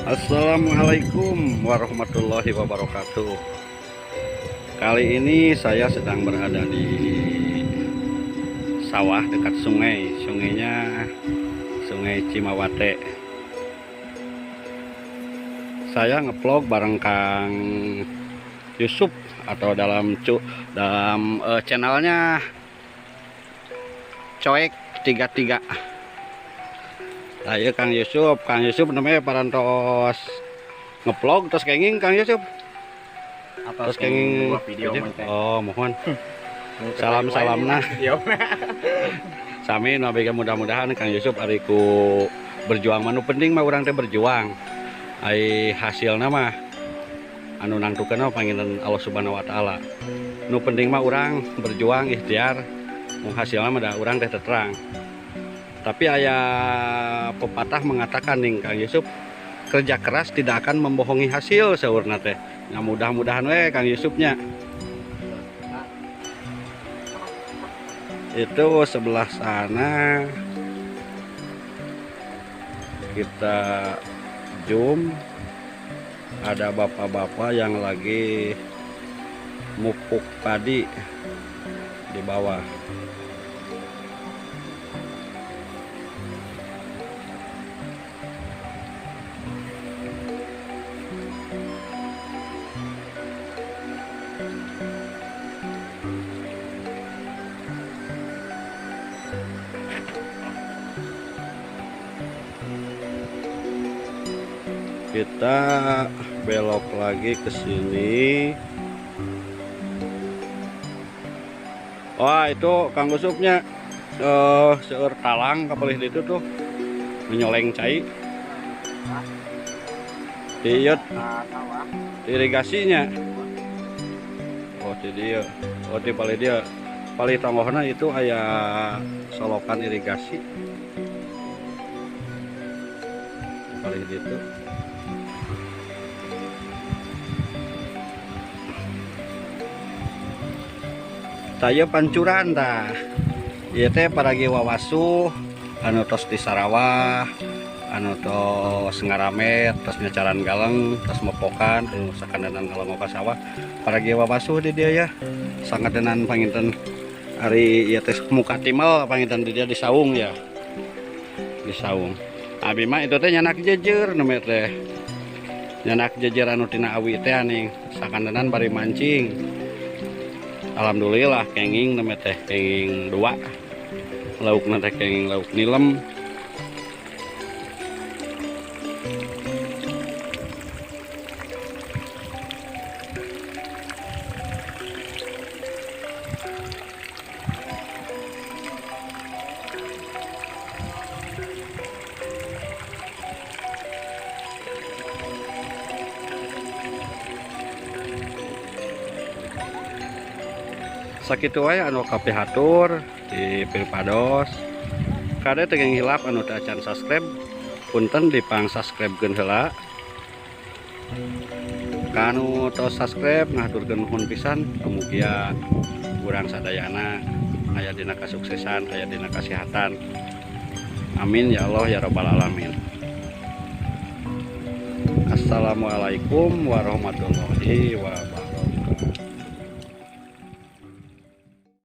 Assalamualaikum warahmatullahi wabarakatuh. Kali ini saya sedang berada di sawah dekat sungai. Sungainya Sungai Cimawate. Saya ngevlog bareng Kang Yusuf atau dalam channelnya Coek 33. Nah, Kang Yusuf, Kang Yusuf namanya parantos ngevlog terus kenging Kang Yusuf. Terus kenging video. Oh, mohon. Salam-salamna. Sami nabi mudah-mudahan Kang Yusuf ariku berjuang manu penting mah urang teh berjuang. Ai hasilna mah anu nangtukeun mah panginten Allah Subhanahu wa taala. Nu penting mah urang berjuang ikhtiar, mun hasilna mah da urang teh terang. Tapi aya pepatah mengatakan nih Kang Yusuf, kerja keras tidak akan membohongi hasil saurna teh. Nah, mudah-mudahan we Kang Yusufnya. Itu sebelah sana kita zoom, ada bapak-bapak yang lagi mupuk padi di bawah. Kita belok lagi ke sini. Wah, itu Kang Yusufnya seueur talang kapalih itu tuh menyoleng cai. Dieu irigasinya. Oh, di dieu. Oh, di palih dieu. Palih tonggohna itu aya solokan irigasi. Palih ditu. Saya pancuran tah. Ieu teh paragi wawasuh anu tos di Sarawah, anu tos ngaramet, tos nyacaran galeng, tos mepokan, anu sakandenan galeng ka sawah. Paragi wawasuh di dieu ya. Sangadenan panginten ari ieu teh muka timel panginten di dieu di saung ya. Di saung. Abi mah itu teh nyanak jejer nu teh. Nyanak jejer anu tina awi teh aning sakandenan bari mancing. Alhamdulillah kenging namanya teh kenging dua lauk nanti kenging lauk nilem. Sakitu wae anu kapihatur di Pirpados. Kade teu hilap anu teu acan subscribe, punten dipang subscribe-keun heula. Kanu tos subscribe ngahaturkeun nuhun pisan, mugia urang sadayana aya dina kasuksesan, aya dina kasehatan. Amin ya Allah ya rabbal alamin. Assalamualaikum warahmatullahi wabarakatuh.